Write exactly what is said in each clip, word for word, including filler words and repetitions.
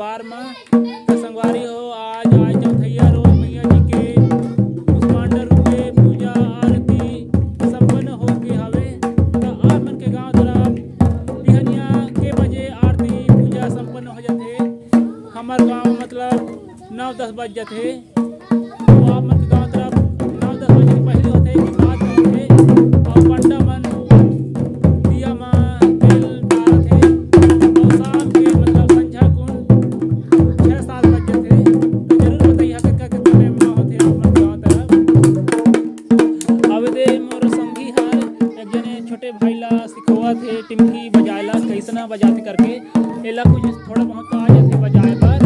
दरबार म। त संगवारी हो, आज आय चौथैया रोज मैया जी के कुष्मांडा रूप में पूजा आरती संपन्न हो गे हवे। त आप मन के गांव तरफ बिहनिया के बजे आरती पूजा संपन्न हो जाथे। हमर गांव मतलब नौ दस बज जाथे। तो आप मन के गांव तरफ नौ दस बजे के पहले होथे कि बाद में होथे। और पंडा मन दिया म तेल डालत हे और शाम के मतलब संझा कुन छह सात बज जाथे। तो जरूर बताइए कतका कतका टाइम में होथे आप मन के गांव तरफ। अब दे मोर संगी हर एक जने छोटे भाई ला सिखोवत हे टिमकी बजाए ला, कैसना बजाथे करके। एला कुछ थोड़ा बहुत तो आ जाथे बजाए बर।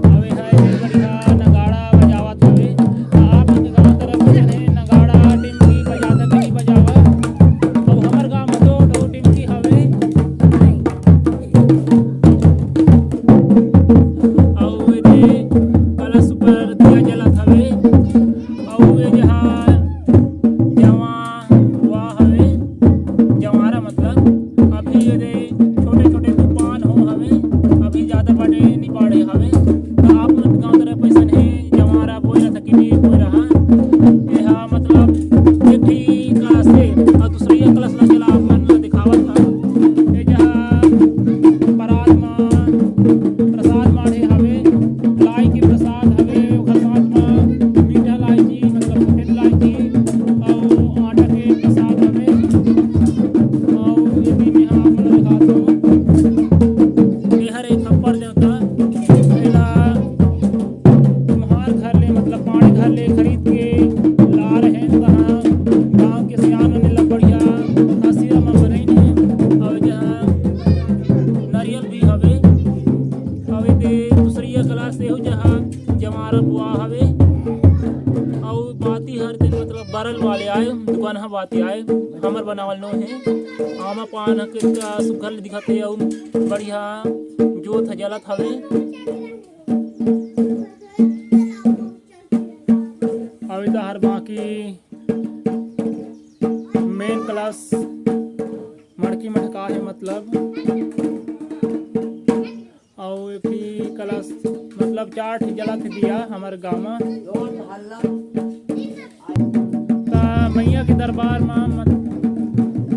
अउ एहा एदे बढ़िया नगाड़ा बजावत हवे। त आप मन के गांव तरफ कइसन हे नगाड़ा, टिमकी बजाथे कि नहीं बजावत? अउ हमर गांव म दो ठो टिमकी हवे। अउ एदे कलश ऊपर दिया जलत हवे। अउ ए जहां जवां हुआ हवे, जवारा मतलब अभी ये दे छोटे-छोटे तूफान हो हवे, अभी ज्यादा बड़े नहीं बाढ़े हवे। त आप मन गांव तरफ अइसन हे, जवारा बोए रहा कि नहीं बोए रहा। एहा मतलब एक ही कलश से और दूसरी कलश ला चला आप मन ला दिखावत हा। ए जहां परात मा प्रसाद बाढ़े हवे, लाई के प्रसाद हवे, ओकर साथ मा मीठा लाइची मतलब सफेद लाइची अउ आटा के प्रसाद हवे। अउ ये भी मैं आप मन ला दिखात हूँ। एहर एक खप्पर देवता, एला कुम्हार घर ले, मतलब पाड़े घर ले खरीद के ला रहे, तहाँ गाँव के सियान मन एला बढ़िया हसिया म बनइन हे। अउ जहाँ नरियल भी हवे, अउ एदे दूसरिया कलश से हो, जहाँ जवारा बुआ हवे। अउ बाती हर दिन मतलब बरल वाले आए, दुकान ह बाती आए, हमर बनावल नो हे। आमा पान ह कितना सुग्घर ले दिखत हे, अउ बढ़िया जोत ह जलत हवे। अउ एदे हर बाकी मेन कलश मड़की मटका हे, मतलब। अउ एक ही कलश, मतलब चार ठी जलत हे दिया हमर गाँव म। त मैया के दरबार म मत-,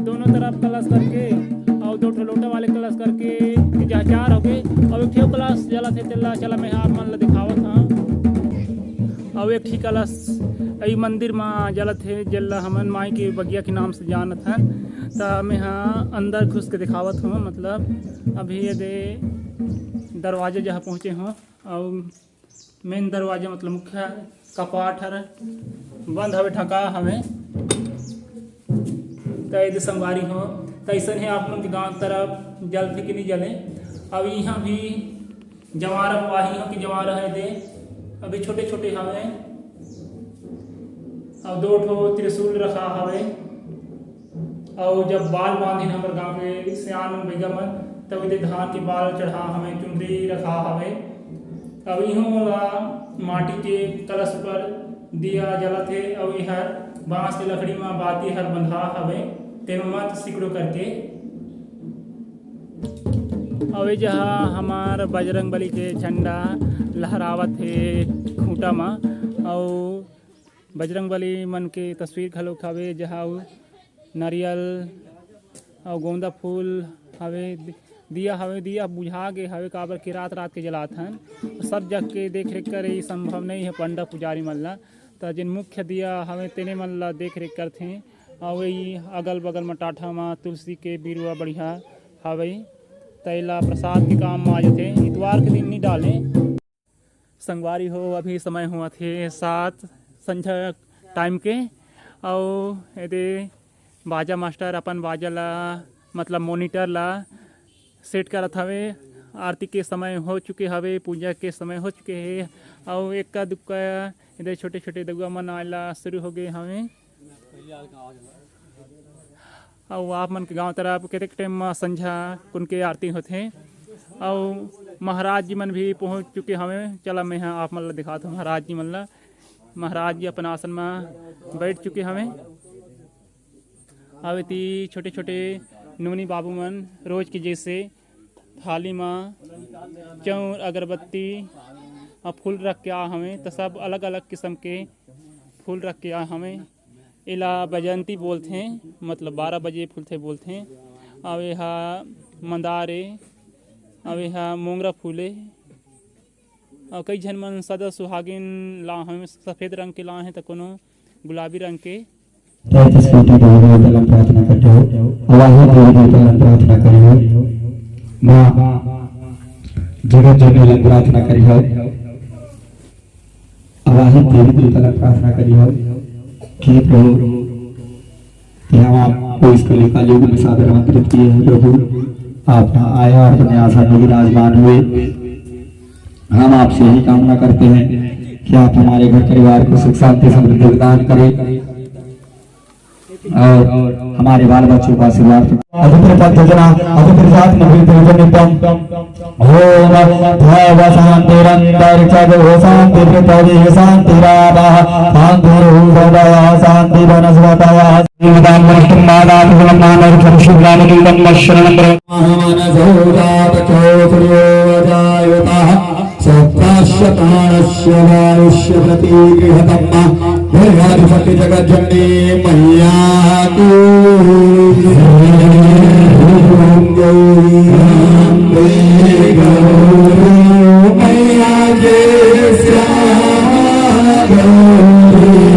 दोनों तरफ कलश करके अउ दो ठो लोटा वाले कलश करके, जहाँ चार हो गे, अउ एक ठो कलश जलत हे, तेला चला मैं आप मन ला दिखावत हूँ। अउ एक ठी कलश ई मंदिर म जलत हे, जेला हमन माई के बगिया के नाम से जानत हन। त मैं ह अंदर घुस के दिखावत हूँ, मतलब अभी ये दे दरवाजा जहाँ पहुँचे हूँ, अउ मेन दरवाजा मतलब मुख्य कपाट हर बंद हवे, ढका हवे। त एदे संगवारी हो, त अइसन हे आप मन के गांव तरफ जलथे कि नहीं जले। अब इहाँ भी जवारा पाही हो कि जवारा हे दे, अभी छोटे छोटे हवे। अउ दो ठो त्रिशूल रखा हवे। अउ जब बाल बांधिन हमर गांव के सियान मन, भैया मन, तब एदे धान के बाल चढ़ा हवे, चुंदरी रखा हवे। अब इहों ला माटी के कलश पर दिया जलत हे, अउ एहर बांस के लकड़ी म बाती हर बंधा हवे, तेनो मत सिकड़ो करके। अउ ए जहा हमार बजरंग बली के झंडा लहरावत हे खूंटा म, अउ बजरंग बली मन के तस्वीर घलोक हवे, जहा अउ नरियल अउ गोंदा फूल हवे, दि-, दिया हवे, दिया बुझा गे हवे, काबर के रात रात के जलात हन। सब जग के देख रेख करे ई संभव नहीं है पंडा पुजारी मन ला, त जेन मुख्य दिया हवे तेने मन ला देख रेख करथे। अउ ई अगल बगल म टाठा म तुलसी के बिरुवा बढ़िया हवे, त एला प्रसाद के काम म आ जथे। इतवार के दिन नी डाले। संगवारी हो, अभी समय होवत हे सात संझा टाइम के, अउ एदे बाजा मास्टर अपन बाजा ला, मतलब मोनिटर ला सेट करत हवे। आरती के समय हो चुके हवे, पूजा के समय हो चुके हे, अउ एक्का दुक्का एदे छोटे छोटे दउआ मन आए ला शुरू हो गए हवे। अउ आप मन के गांव तरफ कतेक टाइम म संझा कुन के आरती होथे? अउ महाराज जी मन भी पहुंच चुके हवे। चला, मैं ह आप मन ला दिखात हूं महाराज जी मन ला। महाराज जी अपन आसन म बैठ चुके हवे। अउ एती छोटे-छोटे नोनी बाबू मन रोज के जैसे थाली म चाउर, अगरबत्ती अउ फूल रख के आ हवे, त सब अलग-अलग किसम के फूल रख के आ हवे। एला बजंती बोलथे, मतलब बारह बजे फूलथे बोलथे। अउ एहा मंदार ए, अउ एहा मोंगरा फूल ए, अउ कई झन मन सदा सुहागिन ला हवे, सफेद रंग के ला हे, त कोनो गुलाबी रंग के। तैंतीस कोटि देवी देवता ला प्रार्थना करते हो, अवाही देवी देवता ला प्रार्थना करियो। माँ जगत जननी ला प्रार्थना करियो, अवाही देवी देवता ला प्रार्थना करियो। हे प्रभु, कि हम आपको इस कलिकाल युग में सादर आमंत्रित किए हैं प्रभु। आप यहाँ आए और अपने आसन में विराजमान हुए। हम आपसे यही कामना करते हैं कि आप हमारे घर परिवार को सुख शांति समृद्धि प्रदान करें और हमारे बाल बच्चों का आशीर्वाद। अधिकृत योजना, अधिकृत जात मधुर योजना नित्यम। ओम भव शांतिरंतरिक्षगो शांति पृथ्वी शांतिरापः शांतिरूपदयः शांति वनस्पतयः। श्रीमदां वरिष्ठं माता पितरं मानसं शिवरामदूतं मच्छरणं प्र- महामानसो जातको सूर्यो जायुतः सप्तस्य प्राणस्य वायुस्य प्रतिगृहतम्। हे आदिशक्ति जगत जननी मैया की। मैया जय श्याम गौरी।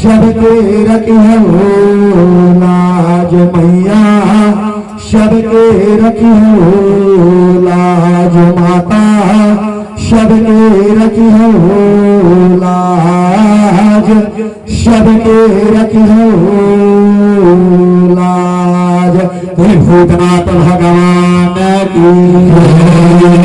सबके रखिहउ लाज मैया, सबके रखिहउ लाज माता, सबके रखिहउ लाज, सबके रखिहउ लाज। हे भूतनाथ भगवान की जय।